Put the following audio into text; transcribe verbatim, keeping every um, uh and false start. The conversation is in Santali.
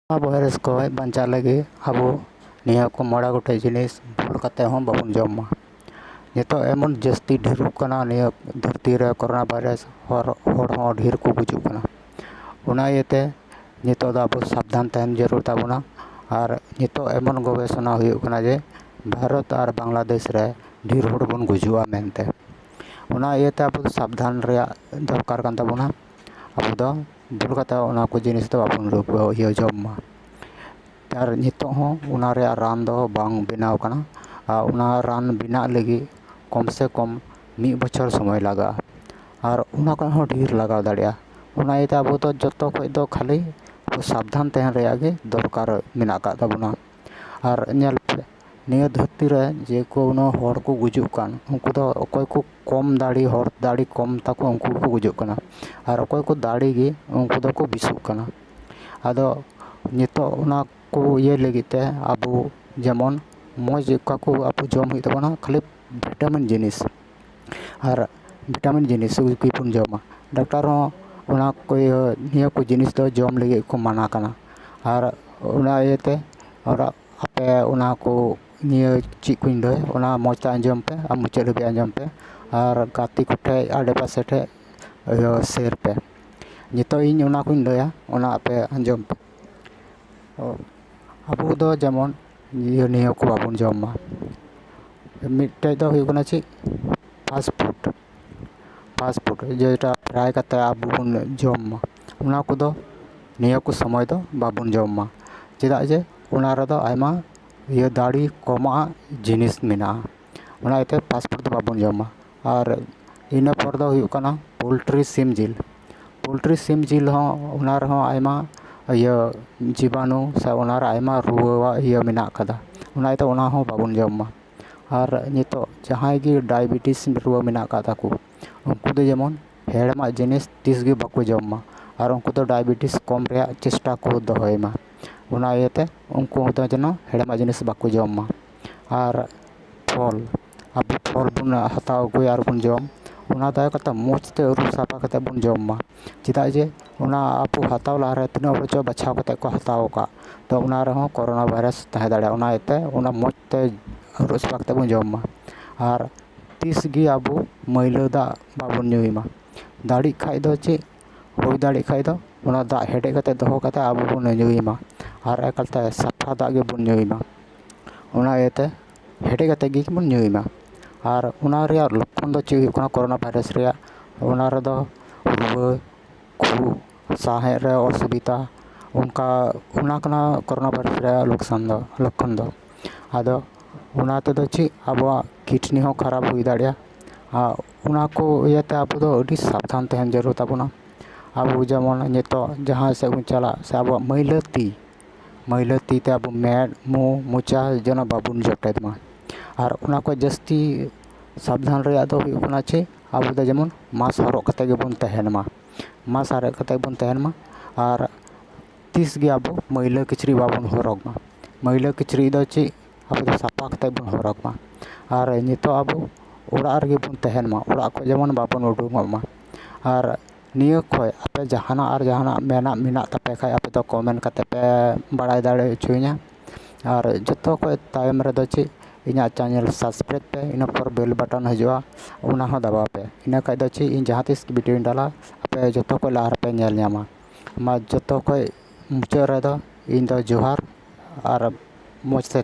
ᱱᱚᱣᱟ ᱵᱷᱟᱭᱨᱟᱥ ᱠᱷᱚᱱ ᱵᱟᱧᱪᱟᱜ ᱞᱟᱹᱜᱤᱫ ᱟᱵᱚ ᱱᱤᱭᱟᱹ ᱠᱚ ᱢᱚᱬᱮ ᱜᱚᱴᱮᱡ ᱡᱤᱱᱤᱥ ᱵᱷᱩᱞ ᱠᱟᱛᱮ ᱦᱚᱸ ᱵᱟᱵᱚᱱ ᱡᱚᱢ ᱢᱟ᱾ ᱱᱤᱛᱚᱜ ᱮᱢᱚᱱ ᱡᱟᱹᱥᱛᱤ ᱰᱷᱮᱨᱚᱜ ᱠᱟᱱᱟ ᱱᱤᱭᱟᱹ ᱫᱷᱟᱹᱨᱛᱤ ᱨᱮ ᱠᱳᱨᱳᱱᱟ ᱵᱷᱟᱭᱨᱟᱥ, ᱦᱚᱲ, ᱦᱚᱲ ᱦᱚᱸ ᱰᱷᱮᱨ ᱠᱚ ᱜᱩᱡᱩᱜ ᱠᱟᱱᱟ᱾ ᱚᱱᱟ ᱤᱭᱟᱹᱛᱮ ᱱᱤᱛᱚᱜ ᱫᱚ ᱟᱵᱚ ᱥᱟᱵᱫᱷᱟᱱ ᱛᱟᱦᱮᱱ ᱡᱟᱹᱨᱩᱲ ᱛᱟᱵᱚᱱᱟ᱾ ᱟᱨ ᱱᱤᱛᱚᱜ ᱮᱢᱚᱱ ᱜᱚᱵᱮᱥᱚᱱᱟ ᱦᱩᱭᱩᱜ ᱠᱟᱱᱟ ᱡᱮ ᱵᱷᱟᱨᱚᱛ ᱟᱨ ᱵᱟᱝᱞᱟᱫᱮᱥ ᱨᱮ ᱰᱷᱮᱨ ᱦᱚᱲ ᱵᱚᱱ ᱜᱩᱡᱩᱜᱼᱟ ᱢᱮᱱᱛᱮ᱾ ᱚᱱᱟ ᱤᱭᱟᱹᱛᱮ ᱟᱵᱚ ᱫᱚ ᱥᱟᱵᱫᱷᱟᱱ ᱨᱮᱭᱟᱜ ᱫᱚᱨᱠᱟᱨ ᱠᱟᱱ ᱛᱟᱵᱚᱱᱟ᱾ ᱟᱵᱚ ᱫᱚ ᱵᱷᱩᱞ ᱠᱟᱛᱮ ᱚᱱᱟ ᱠᱚ ᱡᱤᱱᱤᱥ ᱫᱚ ᱵᱟᱵᱚᱱ ᱨᱩᱯ-, ᱤᱭᱟᱹ ᱡᱚᱢ ᱢᱟ᱾ ᱟᱨ ᱱᱤᱛᱚᱜ ᱦᱚᱸ ᱚᱱᱟ ᱨᱮᱭᱟᱜ ᱨᱟᱱ ᱫᱚ ᱵᱟᱝ ᱵᱮᱱᱟᱣ ᱠᱟᱱᱟ᱾ ᱟᱨ ᱚᱱᱟ ᱨᱟᱱ ᱵᱮᱱᱟᱜ ᱞᱟᱹᱜᱤᱫ ᱠᱚᱢ ᱥᱮ ᱠᱚᱢ ᱢᱤᱫ ᱵᱚᱪᱷᱚᱨ ᱥᱚᱢᱚᱭ ᱞᱟᱜᱟᱜᱼᱟ᱾ ᱟᱨ ᱚᱱᱟ ᱠᱷᱚᱱ ᱦᱚᱸ ᱰᱷᱮᱨ ᱞᱟᱜᱟᱣ ᱫᱟᱲᱮᱭᱟᱜᱼᱟ᱾ ᱚᱱᱟ ᱤᱭᱟᱹᱛᱮ ᱟᱵᱚ ᱫᱚ ᱡᱚᱛᱚ ᱠᱷᱚᱱ ᱫᱚ ᱠᱷᱟᱹᱞᱤ ᱟᱵᱚ ᱥᱟᱵᱫᱷᱟᱱ ᱛᱟᱦᱮᱱ ᱨᱮᱭᱟᱜ ᱜᱮ ᱫᱚᱨᱠᱟᱨ ᱢᱮᱱᱟᱜ ᱟᱠᱟᱫ ᱛᱟᱵᱚᱱᱟ᱾ ᱟᱨ ᱧᱮᱞ ᱯᱮ, ᱱᱤᱭᱟᱹ ᱫᱷᱟᱹᱨᱛᱤ ᱨᱮ ᱡᱮ ᱠᱳᱱᱳ ᱦᱚᱲ ᱠᱚ ᱜᱩᱡᱩᱜ ᱠᱟᱱ, ᱩᱱᱠᱩ ᱫᱚ ᱚᱠᱚᱭ ᱠᱚ ᱠᱚᱢ ᱫᱟᱲᱮ, ᱦᱚᱲ ᱫᱟᱲᱮ ᱠᱚᱢ ᱛᱟᱠᱚ, ᱩᱱᱠᱩ ᱜᱮᱠᱚ ᱜᱩᱡᱩᱜ ᱠᱟᱱᱟ᱾ ᱟᱨ ᱚᱠᱚᱭ ᱠᱚ ᱫᱟᱲᱮ ᱜᱮ, ᱩᱱᱠᱩ ᱫᱚᱠᱚ ᱵᱮᱥᱚᱜ ᱠᱟᱱᱟ᱾ ᱟᱫᱚ ᱱᱤᱛᱚᱜ ᱚᱱᱟ ᱠᱚ ᱤᱭᱟᱹ ᱞᱟᱹᱜᱤᱫ ᱛᱮ ᱟᱵᱚ ᱡᱮᱢᱚᱱ ᱢᱚᱡᱽ ᱚᱠᱟ ᱠᱚ ᱟᱵᱚ ᱡᱚᱢ ᱦᱩᱭᱩᱜ ᱛᱟᱵᱚᱱᱟ, ᱠᱷᱟᱹᱞᱤ ᱵᱷᱤᱴᱟᱢᱤᱱ ᱡᱤᱱᱤᱥ᱾ ᱟᱨ ᱵᱷᱤᱴᱟᱢᱤᱱ ᱡᱤᱱᱤᱥ ᱜᱮᱵᱚᱱ ᱡᱚᱢᱟ᱾ ᱰᱟᱠᱛᱟᱨ ᱦᱚᱸ ᱚᱱᱟ ᱠᱚ ᱤᱭᱟᱹ, ᱱᱤᱭᱟᱹ ᱠᱚ ᱡᱤᱱᱤᱥ ᱫᱚ ᱡᱚᱢ ᱞᱟᱹᱜᱤᱫ ᱠᱚ ᱢᱟᱱᱟ ᱠᱟᱱᱟ᱾ ᱟᱨ ᱚᱱᱟ ᱤᱭᱟᱹᱛᱮ ᱚᱲᱟᱜ ᱟᱯᱮ ᱚᱱᱟ ᱠᱚ ᱱᱤᱭᱟᱹ ᱪᱮᱫ ᱠᱚᱧ ᱞᱟᱹᱭ, ᱚᱱᱟ ᱢᱚᱡᱽ ᱛᱮ ᱟᱸᱡᱚᱢ ᱯᱮ ᱟᱨ ᱢᱩᱪᱟᱹᱫ ᱦᱟᱹᱵᱤᱡ ᱟᱸᱡᱚᱢ ᱯᱮ᱾ ᱟᱨ ᱜᱟᱛᱮ ᱠᱚᱴᱷᱮᱡ, ᱟᱰᱮᱯᱟᱥᱮ ᱴᱷᱮᱡ ᱤᱭᱟᱹ ᱥᱮᱭᱟᱨ ᱯᱮ᱾ ᱱᱤᱛᱚᱜ ᱤᱧ ᱚᱱᱟ ᱠᱚᱧ ᱞᱟᱹᱭᱟ, ᱚᱱᱟ ᱟᱯᱮ ᱟᱸᱡᱚᱢ ᱯᱮ᱾ ᱚ, ᱟᱵᱚ ᱫᱚ ᱡᱮᱢᱚᱱ ᱤᱭᱟᱹ ᱱᱤᱭᱟᱹ ᱠᱚ ᱵᱟᱵᱚᱱ ᱡᱚᱢ ᱢᱟ᱾ ᱢᱤᱫᱴᱮᱡ ᱫᱚ ᱦᱩᱭᱩᱜ ᱠᱟᱱᱟ ᱪᱮᱫ? Fast food. ᱯᱷᱟᱥᱴ ᱯᱷᱩᱰ ᱡᱮᱴᱟ ᱯᱷᱨᱟᱭ ᱠᱟᱛᱮ ᱟᱵᱚ ᱵᱚᱱ ᱡᱚᱢ ᱢᱟ, ᱚᱱᱟ ᱠᱚᱫᱚ ᱱᱤᱭᱟᱹ ᱠᱚ ᱥᱚᱢᱚᱭ ᱫᱚ ᱵᱟᱵᱚᱱ ᱡᱚᱢ ᱢᱟ᱾ ᱪᱮᱫᱟᱜ ᱡᱮ ᱚᱱᱟ ᱨᱮᱫᱚ ᱟᱭᱢᱟ ᱤᱭᱟᱹ ᱫᱟᱲᱮ ᱠᱚᱢᱟᱜ ᱡᱤᱱᱤᱥ ᱢᱮᱱᱟᱜᱼᱟ᱾ ᱚᱱᱟ ᱤᱭᱟᱹᱛᱮ ᱯᱷᱟᱥᱴ ᱯᱷᱩᱰ ᱫᱚ ᱵᱟᱵᱚᱱ ᱡᱚᱢᱟ᱾ ᱟᱨ ᱤᱱᱟᱹ ᱯᱚᱨ ᱫᱚ ᱦᱩᱭᱩᱜ ᱠᱟᱱᱟ ᱯᱳᱞᱴᱨᱤ ᱥᱤᱢ ᱡᱤᱞ᱾ ᱯᱳᱞᱴᱨᱤ ᱥᱤᱢ ᱡᱤᱞ ᱦᱚᱸ, ᱚᱱᱟ ᱨᱮᱦᱚᱸ ᱟᱭᱢᱟ ᱤᱭᱟᱹ ᱡᱤᱵᱟᱱᱩ ᱥᱮ ᱚᱱᱟᱨᱮ ᱟᱭᱢᱟ ᱨᱩᱣᱟᱹᱣᱟᱜ ᱤᱭᱟᱹ ᱢᱮᱱᱟᱜ ᱟᱠᱟᱫᱟ᱾ ᱚᱱᱟ ᱤᱭᱟᱹᱛᱮ ᱚᱱᱟ ᱦᱚᱸ ᱵᱟᱵᱚᱱ ᱡᱚᱢ ᱢᱟ᱾ ᱟᱨ ᱱᱤᱛᱚᱜ ᱡᱟᱦᱟᱸᱭ ᱜᱮ ᱰᱟᱭᱟᱵᱮᱴᱤᱥ ᱨᱩᱣᱟᱹ ᱢᱮᱱᱟᱜ ᱟᱠᱟᱫ ᱛᱟᱠᱚ, ᱩᱱᱠᱩ ᱫᱚ ᱡᱮᱢᱚᱱ ᱦᱮᱲᱮᱢᱟᱜ ᱡᱤᱱᱤᱥ ᱛᱤᱥ ᱜᱮ ᱵᱟᱠᱚ ᱡᱚᱢ ᱢᱟ᱾ ᱟᱨ ᱩᱱᱠᱩ ᱫᱚ ᱰᱟᱭᱟᱵᱮᱴᱤᱥ ᱠᱚᱢ ᱨᱮᱭᱟᱜ ᱪᱮᱥᱴᱟ ᱠᱚ ᱫᱚᱦᱚᱭ ᱢᱟ᱾ ᱚᱱᱟ ᱤᱭᱟᱹᱛᱮ ᱩᱱᱠᱩ ᱫᱚ ᱡᱮᱱᱚ ᱦᱮᱲᱮᱢᱟᱜ ᱡᱤᱱᱤᱥ ᱵᱟᱠᱚ ᱡᱚᱢ ᱢᱟ᱾ ᱟᱨ ᱯᱷᱚᱞ, ᱟᱵᱚ ᱯᱷᱚᱞ ᱵᱚᱱ ᱦᱟᱛᱟᱣ ᱟᱹᱜᱩᱭᱟ ᱟᱨ ᱵᱚᱱ ᱡᱚᱢ, ᱚᱱᱟ ᱫᱟᱭᱟ ᱠᱟᱛᱮ ᱢᱚᱡᱽ ᱛᱮ ᱟᱹᱨᱩᱵ ᱥᱟᱯᱷᱟ ᱠᱟᱛᱮ ᱵᱚᱱ ᱡᱚᱢ ᱢᱟ᱾ ᱪᱮᱫᱟᱜ ᱡᱮ ᱚᱱᱟ ᱟᱵᱚ ᱦᱟᱛᱟᱣ ᱞᱟᱦᱟᱨᱮ ᱛᱤᱱᱟᱹᱜ ᱦᱚᱲ ᱪᱚ ᱵᱟᱪᱷᱟᱣ ᱠᱟᱛᱮ ᱠᱚ ᱦᱟᱛᱟᱣ ᱟᱠᱟᱫ, ᱛᱚ ᱚᱱᱟ ᱨᱮᱦᱚᱸ ᱠᱳᱨᱳᱱᱟ ᱵᱷᱟᱭᱨᱟᱥ ᱛᱟᱦᱮᱸ ᱫᱟᱲᱮᱭᱟᱜᱼᱟ᱾ ᱚᱱᱟ ᱤᱭᱟᱹᱛᱮ ᱚᱱᱟ ᱢᱚᱡᱽ ᱛᱮ ᱟᱹᱨᱩᱵ ᱥᱟᱯᱷᱟ ᱠᱟᱛᱮ ᱵᱚᱱ ᱡᱚᱢ ᱢᱟ᱾ ᱟᱨ ᱛᱤᱥ ᱜᱮ ᱟᱵᱚ ᱢᱟᱹᱭᱞᱟᱹ ᱫᱟᱜ ᱵᱟᱵᱚᱱ ᱧᱩᱭ ᱢᱟ᱾ ᱫᱟᱲᱮᱜ ᱠᱷᱟᱡ ᱫᱚ ᱪᱮᱫ, ᱦᱩᱭ ᱫᱟᱲᱮᱜ ᱠᱷᱟᱡ ᱫᱚ ᱚᱱᱟ ᱫᱟᱜ ᱦᱮᱰᱮᱡ ᱠᱟᱛᱮ ᱫᱚᱦᱚ ᱠᱟᱛᱮ ᱟᱵᱚ ᱵᱚᱱ ᱧᱩᱭ ᱢᱟ᱾ ᱟᱨ ᱮᱠᱟᱞᱛᱮ ᱥᱟᱯᱷᱟ ᱫᱟᱜ ᱜᱮᱵᱚᱱ ᱧᱩᱭ ᱢᱟ᱾ ᱚᱱᱟ ᱤᱭᱟᱹᱛᱮ ᱦᱮᱰᱮᱡ ᱠᱟᱛᱮ ᱜᱮᱵᱚᱱ ᱧᱩᱭ ᱢᱟ᱾ ᱟᱨ ᱚᱱᱟ ᱨᱮᱭᱟᱜ ᱞᱚᱠᱠᱷᱚᱱ ᱫᱚ ᱪᱮᱫ ᱦᱩᱭᱩᱜ ᱠᱟᱱᱟ, ᱠᱳᱨᱳᱱᱟ ᱵᱷᱟᱭᱨᱟᱥ ᱨᱮᱭᱟᱜ? ᱚᱱᱟ ᱨᱮᱫᱚ ᱨᱩᱣᱟᱹ, ᱠᱷᱩᱜ, ᱥᱟᱦᱮᱫ ᱨᱮ ᱚᱥᱩᱵᱤᱫᱟ, ᱚᱱᱠᱟ, ᱚᱱᱟ ᱠᱟᱱᱟ ᱠᱳᱨᱳᱱᱟ ᱵᱷᱟᱭᱨᱟᱥ ᱨᱮᱭᱟᱜ ᱞᱚᱠᱥᱟᱱ ᱫᱚ, ᱞᱚᱠᱠᱷᱚᱱ ᱫᱚ᱾ ᱟᱫᱚ ᱚᱱᱟ ᱛᱮᱫᱚ ᱪᱮᱫ, ᱟᱵᱚᱣᱟᱜ ᱠᱤᱰᱱᱤ ᱦᱚᱸ ᱠᱷᱟᱨᱟᱯ ᱦᱩᱭ ᱫᱟᱲᱮᱭᱟᱜᱼᱟ᱾ ᱟᱨ ᱚᱱᱟ ᱠᱚ ᱤᱭᱟᱹᱛᱮ ᱟᱵᱚ ᱫᱚ ᱟᱹᱰᱤ ᱥᱟᱵᱫᱷᱟᱱ ᱛᱟᱦᱮᱱ ᱡᱟᱹᱨᱩᱲ ᱛᱟᱵᱚᱱᱟ᱾ ᱟᱵᱚ ᱡᱮᱢᱚᱱ ᱱᱤᱛᱚᱜ ᱡᱟᱦᱟᱸ ᱥᱮᱫ ᱵᱚᱱ ᱪᱟᱞᱟᱜ ᱥᱮ ᱟᱵᱚᱣᱟᱜ ᱢᱟᱹᱭᱞᱟᱹ ᱛᱤ, ᱢᱟᱹᱭᱞᱟᱹ ᱛᱤ ᱛᱮ ᱟᱵᱚ ᱢᱮᱫ, ᱢᱩ, ᱢᱚᱪᱟ ᱡᱮᱱᱚ ᱵᱟᱵᱚᱱ ᱡᱚᱴᱮᱫ ᱢᱟ᱾ ᱟᱨ ᱚᱱᱟ ᱠᱷᱚᱱ ᱡᱟᱹᱥᱛᱤ ᱥᱟᱵᱫᱷᱟᱱ ᱨᱮᱭᱟᱜ ᱫᱚ ᱦᱩᱭᱩᱜ ᱠᱟᱱᱟ ᱪᱮᱫ, ᱟᱵᱚ ᱫᱚ ᱡᱮᱢᱚᱱ ᱢᱟᱥᱠ ᱦᱚᱨᱚᱜ ᱠᱟᱛᱮ ᱜᱮᱵᱚᱱ ᱛᱟᱦᱮᱱ ᱢᱟ᱾ ᱢᱟᱥᱠ ᱦᱚᱨᱚᱜ ᱠᱟᱛᱮ ᱵᱚᱱ ᱛᱟᱦᱮᱱ ᱢᱟ᱾ ᱟᱨ ᱛᱤᱥ ᱜᱮ ᱟᱵᱚ ᱢᱟᱹᱭᱞᱟᱹ ᱠᱤᱪᱨᱤᱡ ᱵᱟᱵᱚᱱ ᱦᱚᱨᱚᱜᱽ ᱢᱟ᱾ ᱢᱟᱹᱭᱞᱟᱹ ᱠᱤᱪᱨᱤᱡ ᱫᱚ ᱪᱮᱫ, ᱟᱵᱚ ᱫᱚ ᱥᱟᱯᱷᱟ ᱠᱟᱛᱮ ᱵᱚᱱ ᱦᱚᱨᱚᱜᱽ ᱢᱟ᱾ ᱟᱨ ᱱᱤᱛᱚᱜ ᱟᱵᱚ ᱚᱲᱟᱜ ᱨᱮᱜᱮ ᱵᱚᱱ ᱛᱟᱦᱮᱱ ᱢᱟ, ᱚᱲᱟᱜ ᱠᱷᱚᱱ ᱡᱮᱢᱚᱱ ᱵᱟᱵᱚᱱ ᱩᱰᱩᱝᱚᱜ ᱢᱟ᱾ ᱟᱨ ᱱᱤᱭᱟᱹ ᱠᱷᱚᱱ ᱟᱯᱮ ᱡᱟᱦᱟᱱᱟᱜ ᱟᱨ ᱡᱟᱦᱟᱱᱟᱜ ᱢᱮᱱᱟᱜ, ᱢᱮᱱᱟᱜ ᱛᱟᱯᱮ ᱠᱷᱟᱡ, ᱟᱯᱮ ᱫᱚ ᱠᱚᱢᱮᱱᱴ ᱠᱟᱛᱮ ᱯᱮ ᱵᱟᱲᱟᱭ ᱫᱟᱲᱮ ᱦᱚᱪᱚᱧᱟ᱾ ᱟᱨ ᱡᱚᱛᱚ ᱠᱷᱚᱱ ᱛᱟᱭᱚᱢ ᱨᱮᱫᱚ ᱪᱮᱫ, ᱤᱧᱟᱹᱜ ᱪᱮᱱᱮᱞ ᱥᱟᱵᱥᱠᱨᱟᱭᱤᱵᱽ ᱯᱮ, ᱤᱱᱟᱹ ᱯᱚᱨ ᱵᱮᱞ ᱵᱟᱴᱚᱱ ᱦᱤᱡᱩᱜᱼᱟ, ᱚᱱᱟ ᱦᱚᱸ ᱫᱟᱵᱟᱣ ᱯᱮ᱾ ᱤᱱᱟᱹ ᱠᱷᱟᱡ ᱫᱚ ᱪᱮᱫ, ᱤᱧ ᱡᱟᱦᱟᱸ ᱛᱤᱥ ᱵᱷᱤᱰᱤᱭᱳᱧ ᱰᱟᱞᱟ, ᱟᱯᱮ ᱡᱚᱛᱚ ᱠᱷᱚᱱ ᱞᱟᱦᱟ ᱨᱮᱯᱮ ᱧᱮᱞ ᱧᱟᱢᱟ᱾ ᱢᱟ ᱡᱚᱛᱚ ᱠᱷᱚᱱ ᱢᱩᱪᱟᱹᱫ ᱨᱮᱫᱚ ᱤᱧ ᱫᱚ ᱡᱚᱦᱟᱨ ᱟᱨ ᱢᱚᱡᱽ ᱛᱮ